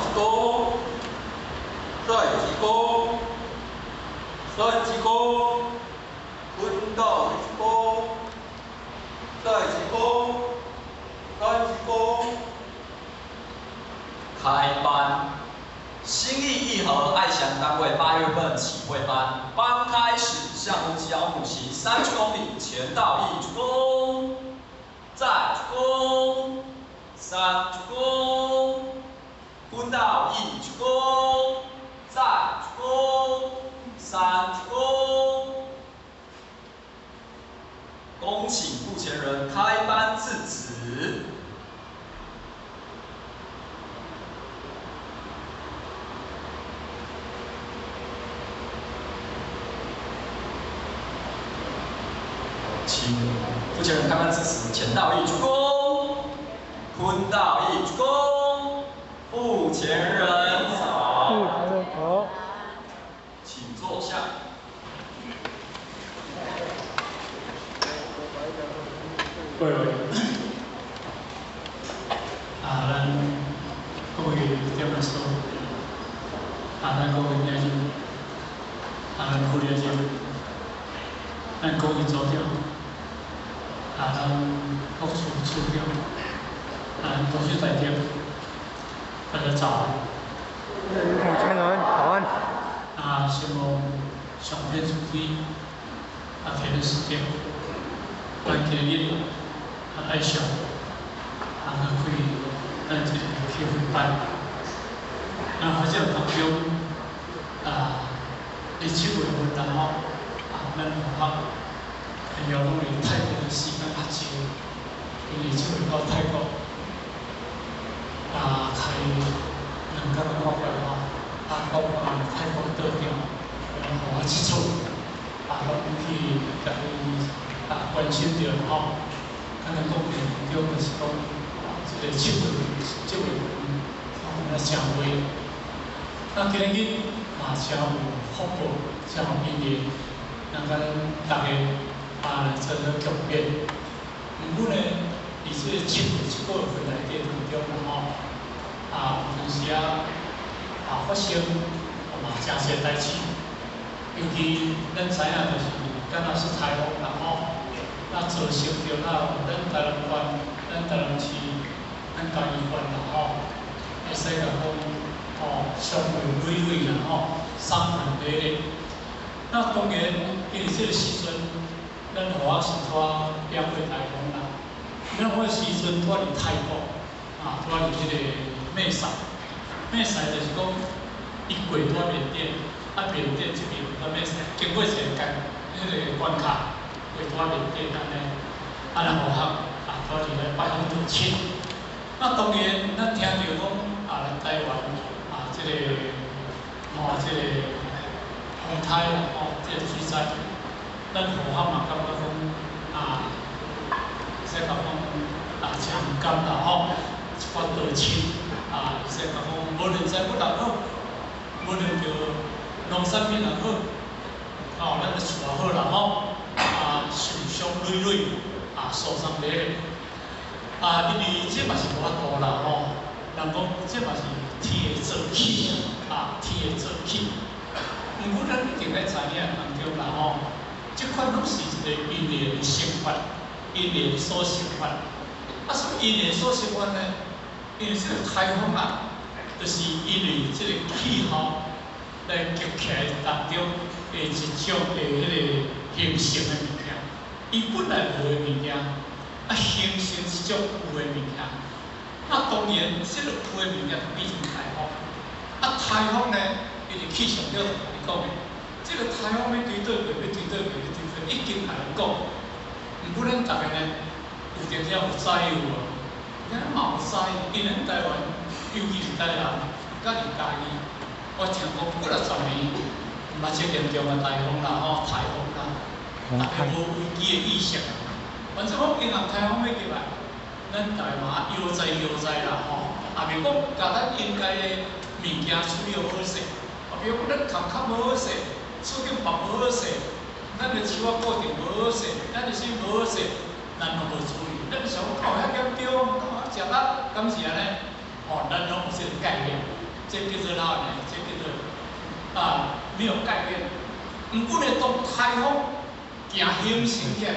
一躬，再一躬，三鞠躬，坤道一躬，再一躬，三鞠躬。開班，新義義和愛祥單位8月份啟會班，班開始，向烏吉奧姆行三鞠躬禮，前到一鞠躬，再鞠躬，三鞠躬，坤道一鞠躬，再鞠躬，三鞠躬。恭請付錢人開班致辭。請付錢人開班致辭，前道一鞠躬，坤道一鞠躬，付錢人早。好。請坐下。各位，啊，咱各位點來說，啊，咱各位領袖，啊，咱副領袖，咱各位組長，啊，咱各處處長，啊，咱董事代表，大家早安。主持人早安。啊，希望上天慈悲，啊，給咱時間，咱今日啊愛上，啊來開咱這個啟會班。那發展當中，啊，佇7月份然後，啊，咱學校還有攏佇泰國的時間較少，因為7月到泰國，啊，開2工的法會吼，啊，包括泰國道場，予我佚佗，啊，攏去共伊啊關心著吼。咱來講的中就是講，這個7月7月份，我們來成會。那今日嘛誠有福報，誠有因緣，能咱大家啊來做伙共勉。毋過呢，佇這個7月這個月份內底當中啦吼，啊有當時啊啊發生嘛誠濟代誌，尤其咱知影就是敢若是颱風啦吼，那造成著啦咱台南縣、咱台南市、咱嘉義縣啦吼，會使共講吼傷痕累累啦吼，傷痕累累。那當然，因為這個時陣，咱予我是拄變過颱風啦。咱彼個時陣拄佇泰國，啊，拄佇彼個馬賽，馬賽就是講，伊過拄緬甸，啊緬甸這邊到馬賽，經過一個關，彼個關卡，過拄緬甸按呢，啊咱學校啊拄佇咧拜訪道親。那當然，咱聽著講啊，咱台灣啊，這個吼，這個風颱啦，吼，這個水災，咱學校嘛感覺講啊，會使講啊，真毋甘啦吼，一寡道親啊，會使講無論財物也好，無論著農產品也好，吼，咱的厝也好啦吼，啊，受傷累累，啊，受傷累累，啊，因為這嘛是無法度啦吼，人講這嘛是天的造起啊，天的造起。毋過咱一定愛知影當中啦吼，這款攏是一個因緣的生發，因緣所生發。啊，什麼因緣所生發呢？因為這個颱風啊，就是因為這個氣候來激起來當中的一種的彼個形成的物件。伊本來無的物件，啊，形成一種有的物件。那當然，這個有的物件就變成颱風。啊，颱風呢，伊就氣象局就共你講的，這個颱風欲對佗過，欲對佗過，欲對佗過，已經共咱講。毋過咱逐家呢，有陣時有知有無？咱嘛有知，因為咱台灣，尤其是台南，佮佇嘉義，我聽講幾若十年，毋捌這嚴重的台風啦，吼，颱風啦，逐家無危機的意識。反正講銀行颱風欲入來，咱逐家嘛悠哉悠哉啦，吼，也袂講共咱應該的物件處理好勢。啊，比如講咱崁崁無好勢，厝頂房無好勢，咱的樹仔固定無好勢，咱的啥無好勢，咱攏無注意。咱想講敢有遐嚴重，敢有遐食力，敢是按呢？吼，咱攏有這個概念。這叫做哪呢？這叫做啊，沒有改變。毋過呢，當颱風行形成起來，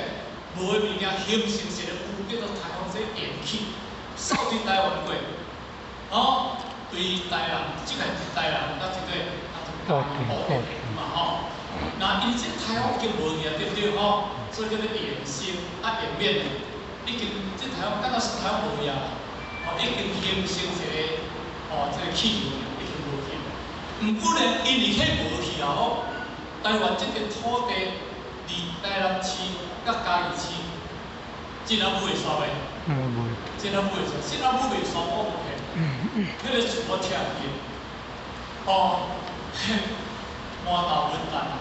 無的物件形成一個有叫做颱風，這煙氣，掃佇台灣過，哦，對台南，這個是台南，甲這個啊，就嘉義嘛吼。那因這颱風已經無去啊，對不對吼？所以叫做延生啊，延免的，已經這颱風敢若是颱風無去啊，哦，已經形成一個哦，這個氣流已經無去。毋過呢，因為彼無去啊吼，台灣這個土地，佇台南市佮嘉義市，這若雨會煞袂？嗯，袂。這若雨會煞，這若雨袂煞，我無騙。彼個樹我聽見，哦，滿頭穩蛋啊！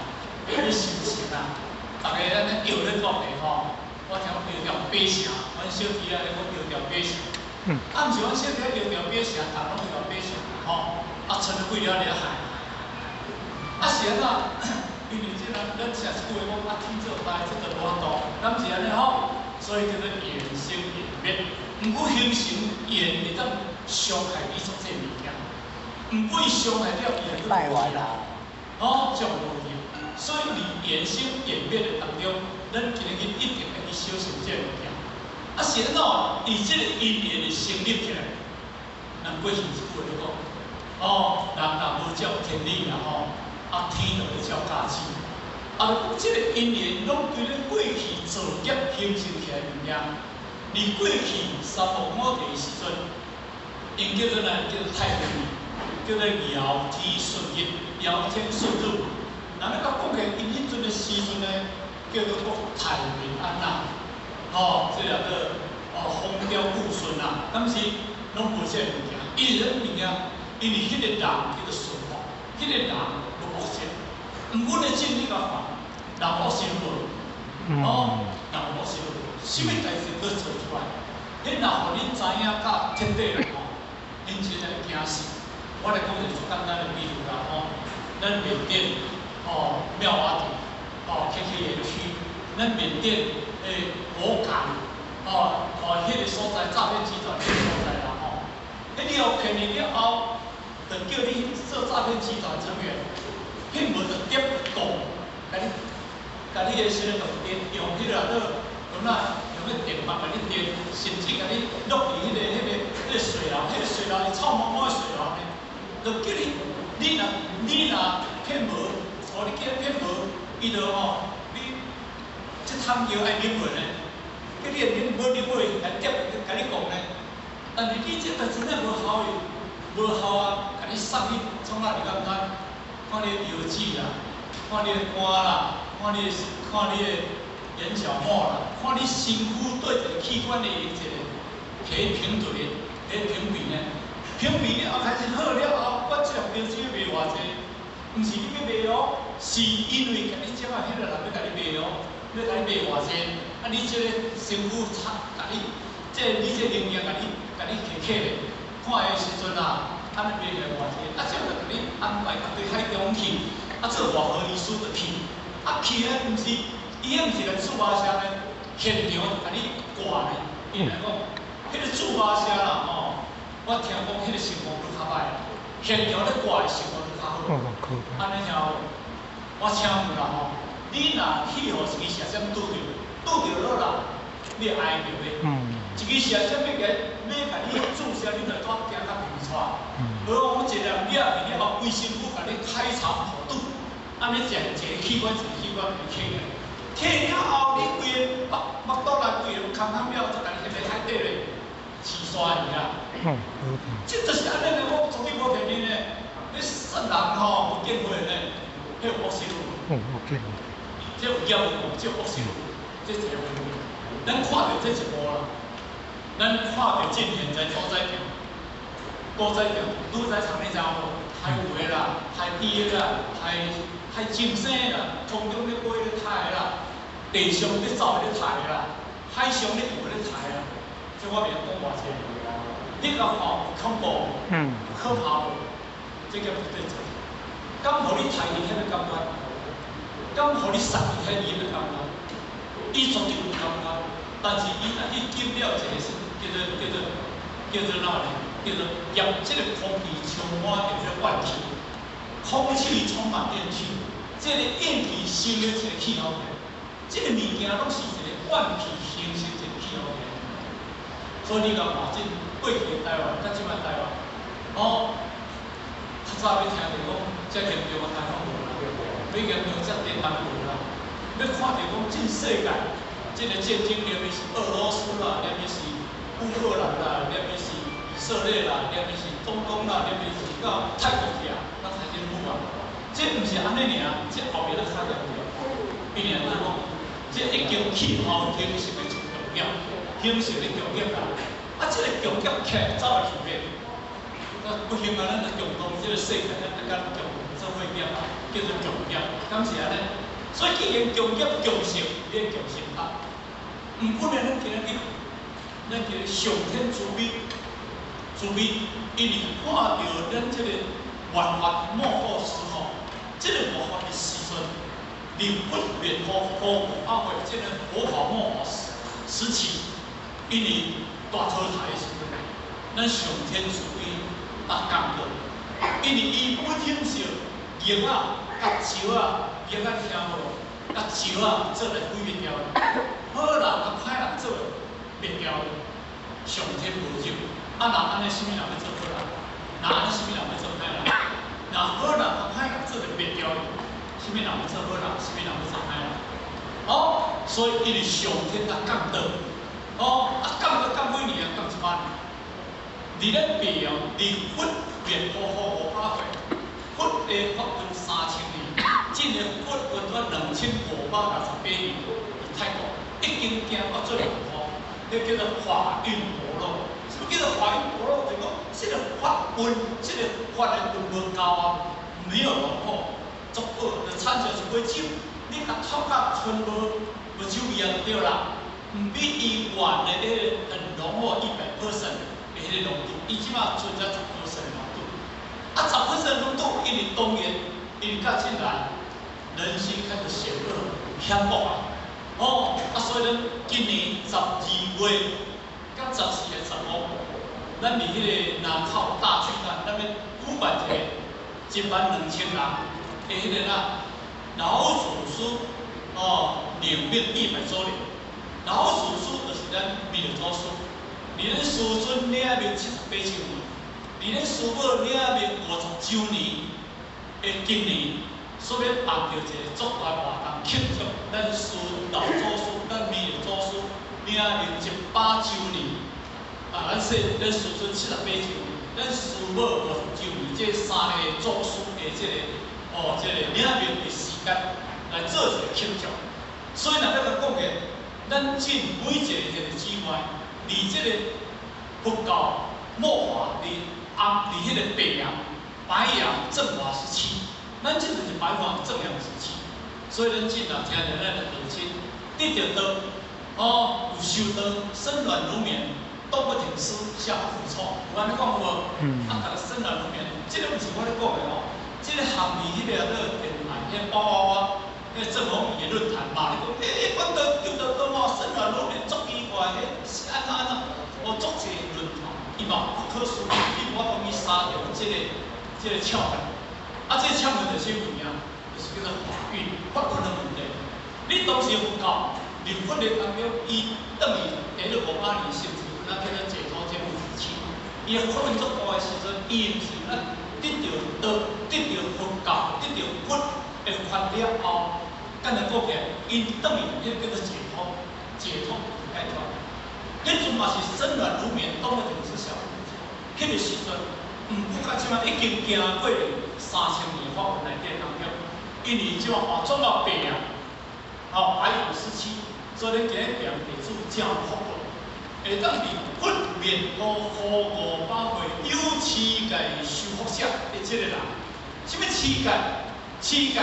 彼個心情啊，逐家按呢搖咧講的吼，我聽講搖掉八成，阮小弟仔咧講搖掉八成。啊，毋是阮小弟仔搖掉八成，逐拢搖掉八成吼。啊，賰了幾了咧害。啊是按怎？因為這咱咱成一句話講啊，天做大，這就無法度，敢是按呢吼？所以叫做緣生緣滅。毋過形成緣會當傷害你足濟物件，毋過伊傷害了伊會閣無去啦，吼，就無去。所以佇緣生緣滅的當中，咱今日一定會去小心這個物件。啊是按怎？佇這個因緣的成立起來，人過去一句話咧講，哦，人若無照天理啦吼，啊天就會照家己。啊，就講這個因緣攏對咧過去造業形成起來物件。佇過去三皇五帝的時陣，𪜶叫做哪？叫做太平叫做堯天順日，堯天順日。人咧甲講起，𪜶彼陣的時陣呢，叫做國泰民安啦，吼，這個哦風調雨順啦，敢是攏無這個物件。因為啥物件？因為彼個人叫做順服，彼個人無惡性。毋過咧，進你共看，人惡心無？哦，人惡心無？啥物代誌閣做出來？彼若予恁知影甲徹底啦吼，恁真會驚死。我來講一個足簡單的比喻啦吼，咱緬甸吼妙瓦底吼 KK 園區，咱緬甸的火港吼哦，彼個所在詐騙集團彼個所在啦吼，彼你予騙去了後，就叫你做詐騙集團成員，彼無就點講，共你的啥物電用彼個做。咁啊，用彼電棒共你電，甚至共你落佇彼個水牢，彼個水牢是臭毛毛的水牢呢。就叫你，你若騙無，哦，你叫騙無，伊就吼，你這桶藥愛啉落呢，叫你啉無啉落，來點共你講呢。但是你這代真正無效的，無效啊，共你送去創哪？你敢毋知？看你的腰子啦，看你的肝啦，看你的眼角膜啦，看你身軀對一個器官的一個去評對的，彼評比呢？評比了後開始好了後，我這粒藥子欲賣偌濟？毋是你欲賣哦，是因為共你這啊，彼個人欲共你賣哦，欲共你賣偌濟？啊，你這個身軀差，共你，這你這個營養共你，共你摕起來，看的時陣啊，按呢賣來偌濟？啊，這就共你安排到對海中去，啊，做外科醫師就去，啊去咧毋是。伊彼毋是來注目射呢，現場就共你掛呢。𪜶來講，彼個注目射啦吼，我聽講彼個成功率較歹，現場咧掛的成功率較好。按呢聽無？我請問啦吼，你若去予一支射箭拄著，拄著了啦，你會哀著袂？一支射箭欲共欲共你注射，你就會拄驚甲鼻出。無講一粒掠去了後，規身軀共你開腸破肚，按呢一個一個器官一個器官共你切起來。切了後，你規个目腹肚內規个空空了，才共你翕佇海底咧，飼鯊魚啦。這就是按呢咧，我絕對無騙你呢。你殺人吼有見過呢？彼有惡心無？有見過。這有業無？這有惡心無？這一個問題。咱看著這一步啦，咱看著進現在屠宰場，屠宰場、屠宰場你知影無？殺牛的啦，殺豬的啦，殺眾生的啦，空中咧飛咧殺的啦。地上咧走咧殺的啦，海上咧游咧殺的啦，這我袂曉講偌濟。你共看有恐怖無？有可怕無？這叫絕對做。敢予你殺伊彼個感覺？敢予你殺伊彼個感覺？伊絕對有感覺，但是伊若去禁了一個是叫做哪呢？叫做業，這个空氣充滿著這個怨氣，空氣充滿怨氣，這个怨氣生了一个氣候，這個物件攏是一個怨氣形成一個氣候。所以你共看這過去的台灣，佮這擺台灣，哦，較早欲聽著講遮嚴重的颱風無啦，欲嚴重遮電動無啦，欲看著講這世界，這个戰爭連面是俄羅斯啦，連面是烏克蘭啦，連面是以色列啦，連面是中東啦，連面是到泰國去啊，咱開始舞啊，這毋是按呢爾，這後面閣較嚴重，因為按怎講，這已經氣候形成的重要，形成的強業啦，啊，這個強業起來走會去變，那不幸啊，咱共同這個世界，咱大家共同做伙業啊，叫做共業，敢是按呢？所以既然共業共性，你會共性啊。毋過呢，咱今日上天慈悲，慈悲，因為看著咱這個末法末後時候，這個末法的時陣，臨佛滅後五百歲，這個佛法末法時期，因為大淘汰的時陣，咱上天慈悲啊降落，因為伊不聽受鷹仔、佮石仔，鷹仔聽無，佮石仔做來毀滅掉，好人佮歹人做滅掉，上天無手。啊，若按呢，啥物人欲做好人？若按呢，啥物人欲做歹人？若好人佮歹人做來滅掉，啥物人欲做好人？啥物人欲做歹人？哦，所以因為上天啊降道，哦，啊降閣降幾年啊？降100年。佇咧白哦，佇佛滅後500歲，佛的法運3000年，這个佛運煞2568年，佇泰國已經行到最後吼，彼叫做法運薄弱。什麼叫做法運薄弱？就講這个法運，這个法的運無夠啊，沒有濃厚，足好，就親像一杯酒，你共泡甲賰無酒味啊，就對啦。毋比伊原的彼个很濃厚100% 的彼个濃度，伊這擺賰才10% 的濃度。啊，10% 濃度，因為當然，因為甲進來，人心開始險惡、險惡啊。哦，啊，所以咱今年12月佮14日、15，咱佇彼个南口大巨蛋，咱欲舉辦一個12000人的彼个啦，老祖師哦，靈命100週年。老祖師就是咱彌勒祖師，佇咱師尊領命78週年，佇咱師母領命50週年的今年，所以辦著一个足大活動，慶祝咱師老祖師、咱彌勒祖師領命100週年。啊，咱說咱師尊78週年，咱師母50週年，這三个祖師的這个哦，這个領命的時間來做一个慶祝。所以若欲共講的，咱進每一個這个姊妹，佇這个佛教末法，佇暗佇彼个白陽白陽正法時期，咱這就是白法正陽時期。所以咱進若聽著咱的道親得著道，哦，有修道，身軟如棉，動不停思，下不復錯，有按呢講有無？嗯。啊，逐个身軟如棉，這个毋是我咧講的哦，這个含佇彼个個電台，彼个包娃娃，彼个鄭弘儀的論壇嘛，咧講，欸，阮都叫做倒吼，身軟如棉，足奇怪，彼是按怎按怎？我足濟論壇，伊嘛不可思議，伊無法度去殺掉這个竅門。啊，這个竅門就是啥物件？就是叫做法運，法運的問題。你當時佛教入佛的當中，伊轉去第咧500年成就，咱叫做解脫證悟時期。伊的法運足大的時陣，伊毋是咱得著道、得著佛教、得著佛的法了後，簡單講起來，𪜶轉去彼个叫做解脫，解脫就是解脫。彼陣嘛是身軟如棉，動不停思，下不復錯。彼个時陣，毋過到這擺已經行過3000年法運內底當中，因為這擺話轉到白啊，吼白陽時期，所以咱今日白陽地主真有福報，會當佇佛滅後500歲有持戒修福者的這個人，啥物持戒？持戒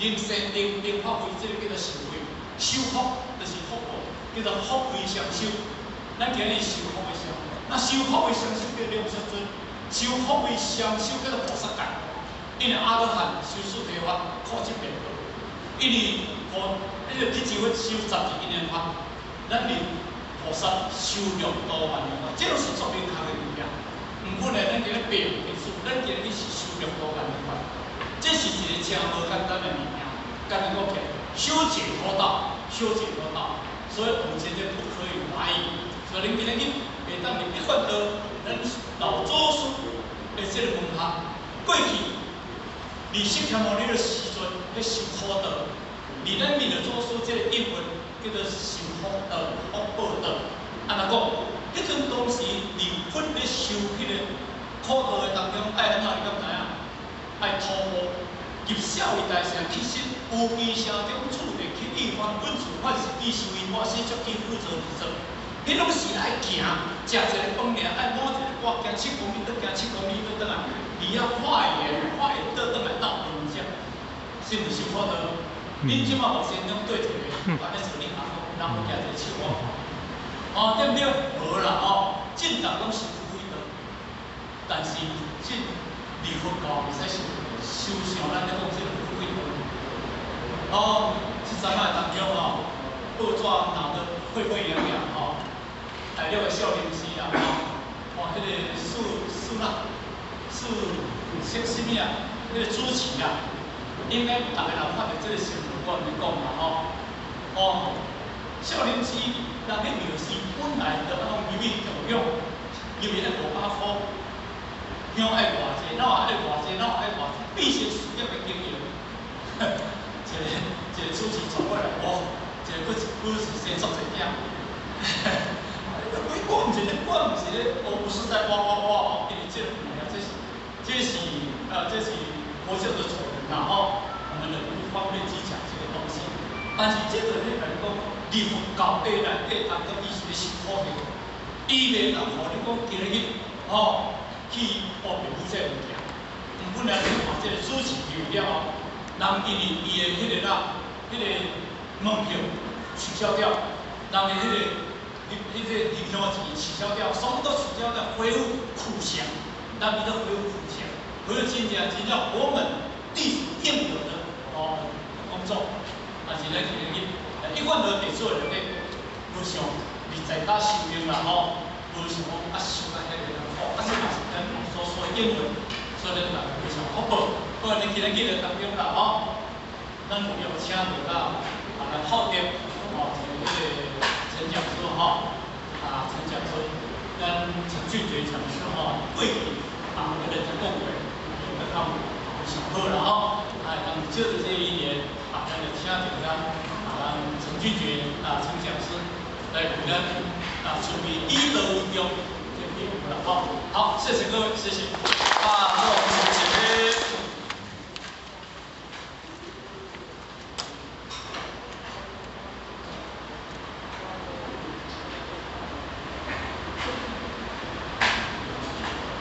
靈性靈靈發揮，這個叫做修慧，修福就是福報，叫做福慧雙修。咱今日修福慧雙，那修福慧雙修叫龍樹尊，修福慧雙修叫做菩薩戒。因為阿羅漢修四諦法，苦集滅道。因為菩彼個辟支佛修十二因緣法，咱佇菩薩修六度萬行法，這攏是足明確的物件。毋过呢，咱今日白用技术，咱今日是修六道共款，这是一个真无简单的物件。简单讲起来，修解脱道，修解脱道，所以我们绝对不可以怀疑。所以恁今日会当入一贯道，咱老祖师的这个门下，过去伫释迦牟尼的时阵，咧修苦道，伫咱弥勒祖师这个应运叫做修福道、福报道。按怎讲？彼阵当时伫佛咧修彼个苦道的当中，爱按怎？你敢知影？爱突破入小位大乘起心，有机城中处地起意翻滚处法是记修因我写足记负责而做。彼拢是爱行，食一个饭尔，爱摸一个我行7公里，倒行7公里，倒转来，而遐化缘化缘倒转来到饭食，是毋是修苦道？恁这马目前拢对一个，安尼做恁阿公，人有举一个手我看，哦，对毋对？无啦吼，正当拢是富贵道，但是这离佛教袂使修修像咱咧讲这个富贵道。哦，这阵仔当中吼，报纸闹得沸沸扬扬吼，大陆的少林寺啦吼，哦，彼个四四哪四什什物啊，彼个主持啊，应该逐个人看著这个新闻，我毋免讲啦吼。哦，少林寺人咧庙寺本来就按入去供养，入去咧500箍，香爱偌济，哪有爱偌济，哪有爱偌济，必须事业的经营。一个一个主持传过来，哦，一个阁阁是生足济囝。我毋是咧，我毋是咧，我不是在挖挖挖哦，因为这个这是佛教的丑闻啦吼，我们的不方便去讲这个东西。但是这个咧来讲，伫佛教的内底当中，伊是咧受苦的，伊袂当予你讲今日吼去学父母这个物件。毋本来你看这个主持入了后，人因为伊的彼个啦，彼个门票取消掉，人的彼个彼个入香钱取消掉，什么都取消掉，恢复苦行，人伊都恢复苦行，恢复真正真正佛门弟子应有的哦工作。但是咱今日一贯道弟子内底，无像你在家修行啦吼，无像讲啊修到遐尔苦，啊这嘛是咱所说的应运，所以咱大家非常福报。好，咱今日的当中啦吼，咱有邀请到啦，啊来泡点吼，一个彼个陈讲师吼，啊陈讲师，咱陈俊杰讲师吼，过去啊跟咱讲过，有较非常好啦吼，啊当借着这一年。啊，咱就请到咱啊，咱陈俊杰啊，陈讲师来为咱啊，准备以德为重，这篇啦，好，好，谢谢各位，谢谢。大众请起。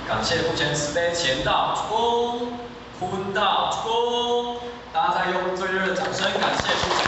感谢父前慈悲乾道主公，坤道主公。大家再用最热的掌声，感谢父前。